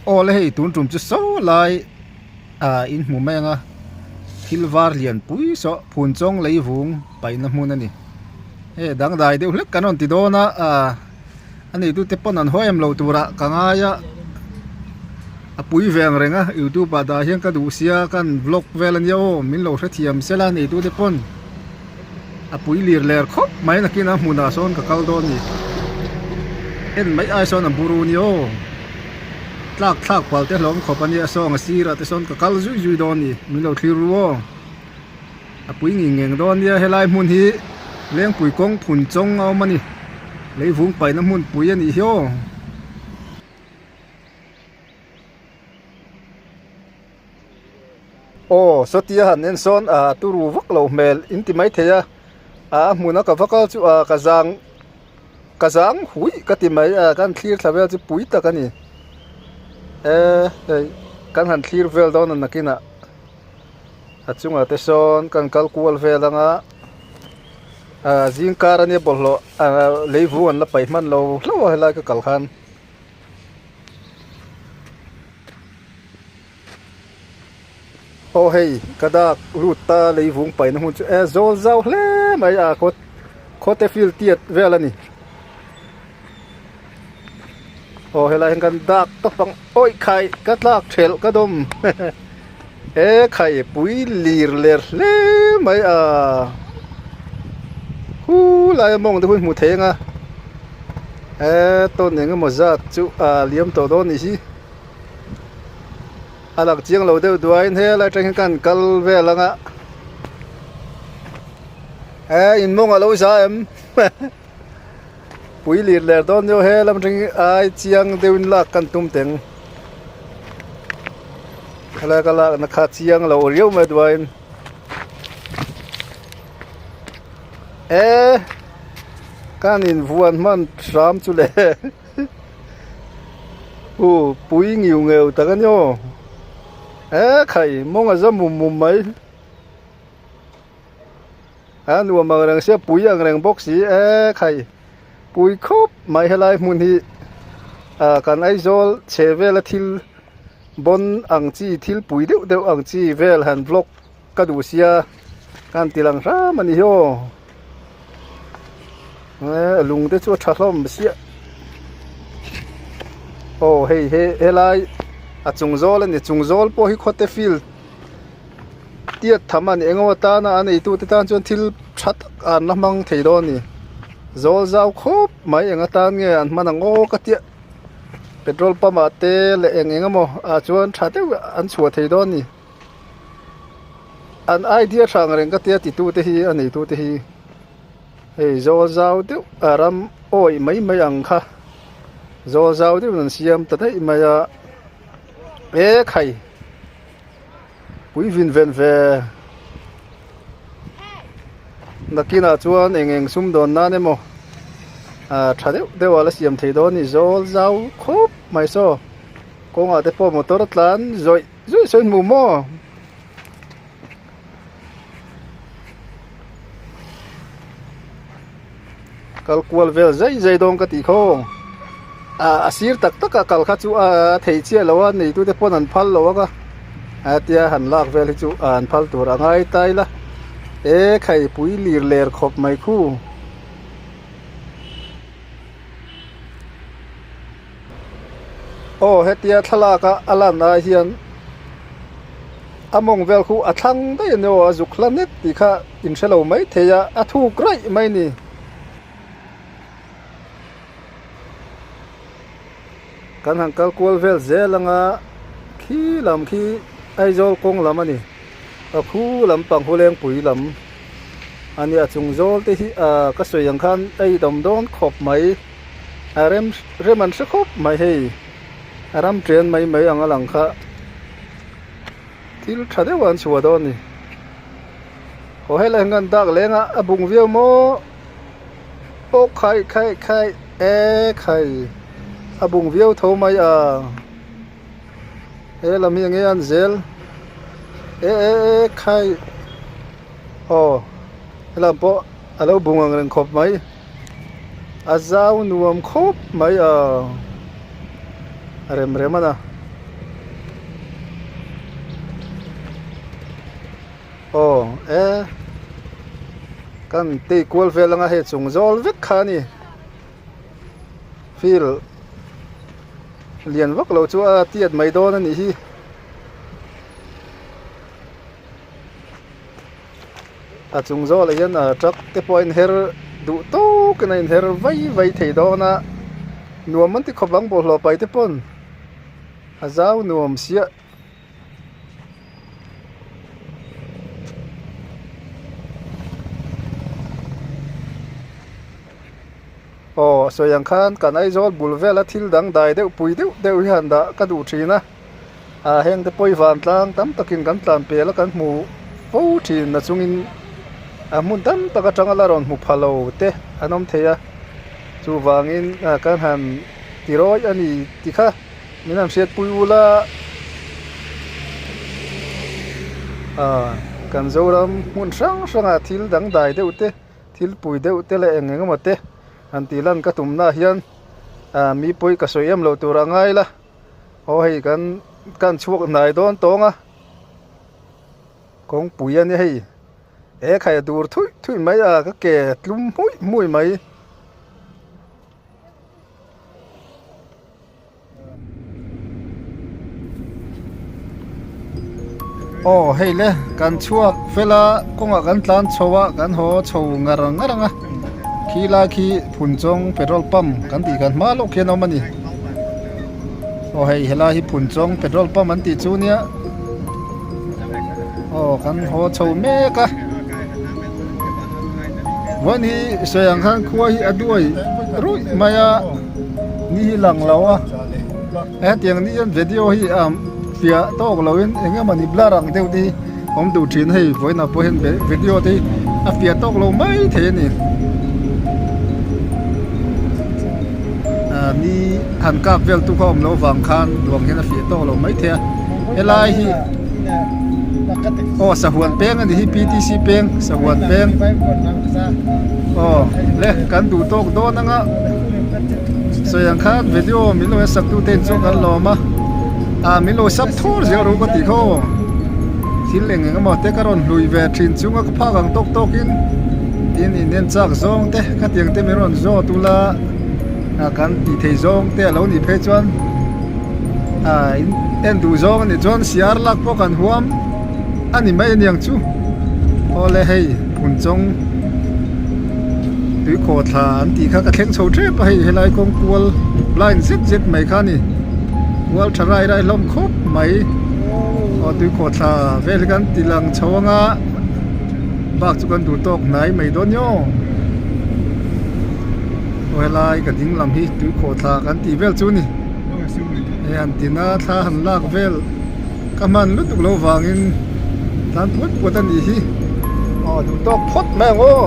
Aw le hei tun tum chu saw lai ah in hmu mai ang a thil var lian pui saw phun chawng lei vung paihna hmun a ni hei dangdai deuh hlek kan rawn ti dawn a ah a neitute pawn an haw em lo turah ka ngai a a pui ve ang reng a youtube ah dah hian ka duh sia kan vlog vel a nia aw min lo hrethiam sela a neitute pawn. A pui lir ler khawp mai nakin a hmunah sawn ka kal dawn ni. En mai ai sawn a buru ni aw. Tlak thlak pal te hlawm khawp a nia sawng a sirah te sawn ka kal zui zui dawn ni. Min lo thlir ru aw. A pui nging ngeng dawn nia helai hmun hi Lengpui kawng phun chawng a awm a ni. Leivung paihna hmun pui a nih hi aw. Aw sawtia han en sawn ah turu vak lo hmel in ti mai thei a ah a hmun a ka va kal chu ah ka zang ka zang huih ka ti mai a kan thlir thla vel chu pui tak a ni e hei kan han thlir vel dawn a nakinah a chungah te sawn kan kal kual vel ang a ah zingkar ania bawlhhlawh ah leivung an la paih hman lo hlauh a helai ka kal khan. Aw hei ka dak lut ta leivung paihna hmun chu e zawl zau hle mai a khaw khawte field tiat vel a ni aw helai hian kan dak tawp ang awih khai ka tlak thelh ka dawm e khai pui lir ler hle mai a hu lai a mawng te hun hmu thei ang a e tawn eng emaw zat chu a liam tawh dawn a nih hi. A lang chiang lo deuh duaiin helai atang hian kan kal vel ang a e in mawng a lo za em pui lir ler dawn deuh helam atang hi ai chiang deuhin lak kan tum teng helai ka lakna kha chiang lo riau mai duaiin e kan invuan hman hram chu le. U pui ngiu ngeu tak a ni aw e khai mawng a za mum mum mai a nuam ang reng sia pui ang reng bawk si e khai pui khawp mai helai hmun hi ah kan Aizawl chhe vela thil bawn ang chi thil pui deuh deuh ang chi vel han vlog ka duh sia kan ti lang hram a ni hi aw. Eee lung te chu a tha hlawm siah aw hei he helai a chung zawl a ni chung zawl pawh hi khawte field tiat tham a ni eng emaw tana a neitu te tan chuan thil tha tak an la hmang thei dawn a ni zawl zau khawp mai eng atan nge an hman ang aw ka tia petrol pump ah te leh eng eng emaw ah chuan tha deuh an chhuah thei dawn a ni. An idea hrang reng ka tia titu te hi a neitu te hi hei zawl zau deuh a ram awih mai mai ang kha zawl zau deuhin an siam ta daih mai a e khai pui vin ven ve nakinah chuan eng eng sum dawn nan emaw ah tha deuh deuh a la siam thei dawn a ni zawl zau khawp mai saw kawngah te pawh motor a tlan zawih. Zui sawi hmu maw? Kal kual vel zai zai dawn ka tih khaw. A sir tak tak a kal kha chu a thei chiah lo a neitu te pawn an phal lo ang a. A tia han lak vel hi chu an phal tur a ngai ta ila. E khai pui lir ler khawp mai khu. Aw hetia thlalak a a lan ai hian a mawng vel khu a thlang daih a ni aw a zuk hla nek tih kha in hre lo mai thei a a thuk raih mai a ni. Kan han kal kual vel zel anga khi lam khi Aizawl kawng lam a ni a khu lampang Hulengpui lam a nia chung zawl te hi ah ka sawi ang khan a idawm dawn khawp mai. A rem rem an hre khawp mai hei a ram chen mai mai ang a lang kha thil tha deuh an chhuah dawn a ni haw helai hian kan dak leng a a bung viau maw aw khai khai khai e khai a bung viau tho mai a he lam hi eng nge an zel e e e khai aw helam pawh a lo bung ang reng khawp mai. A zau nuam khawp mai a, a rem rem a na. E kan tei kual vel anga hei chung zawl vek kha a ni field lian vak lo chu a tiat mai dawn a nih hi. A chung zawlah hian ah truck te pawh a inher duh tawkin a inher vai vai thei dawn a nuam an ti khawp ang bawlhhlawh pai te pawn a zau nuam siah. Aw a sawi ang khan kan Aizawl bul vela thil dang dai deuh pui deuh deuh hi han dah ka duh thin a. Ah heng te pawi vantlang tam takin kan tlan pel a kan hmu fo thin na chungin a hmun tam tak atanga la rawn hmu pha lo te an awm thei a chuvangin ah kan han ti rawih a ni ti kha min han hriatpui ula ah kan Zoram hmun hrang hrangah thil dangdai deuh te thil pui deuh te leh eng eng emaw te han tih lan ka tumnaah hian ah mi pawi ka sawi em loh tur a ngai la. Aw hei kan kan chhuak hnai dawn tawng a kawngpui a nia hei he khai a dur thuih thuih mai a ka ke tlum hmuih hmuih mai. Aw hei le kan chhuak fel a kawngah kan tlan chho a kan haw chho ngar ngar ang a khi lai khi Phunchawng petrol pump kan tih khan hma lawk hian a awm a ni. Aw hei helai hi Phunchawng petrol pump an tih chu nia aw kan haw chho mek a vawiin hi sawi ang khan khua hi a duai ruih mai a ni hi lang lo a hetiang ni hian video hi a fiah tawk lo in eng emawni blur ang deuh te hi awm duh thin hei vawiinah pawh hian video te hi a fiah tawk lo mai thei a ni ah ni han kap vel tu kha awm loh vang khan duang hian a fiah tawk lo mai thei a helai hi aw sahuan peng a ni hi P T C peng sahuan peng aw le kan duh tawk dawn anga sawi ang khan video min lo en sak tu te in chu kan lawm a ah min lo sub thur zel ru ka tih kha aw thil eng eng emaw te ka rawn hlui ve thin chunga ka phak ang tawk tawk in tin in en chak zawng te khatiang te min rawn zawt ula ah kan tih thei zawng te alo nih phei chuan ah in en duh zawng anih chuan siar lak pawh kan huam a ni mai aniang chu awle hei phunchawng tuikhaw thla an tih kha ka thleng chho tep a hei helai kawng kual line zet zet mai kha a ni kual tha rai rai hlawm khawp mai aw tuikhaw thla vel hi kan ti lang chho anga bak chu kan duh tawk hnai mai dawn ni aw aw helai ka ding lam hi tuikhaw thla kan tih vel chu a ni hei han tina thla han lak vel. Ka hman lutuk lo vangin tlan puat puat a nih hi. Aw duh tawk phawt mai ang aw.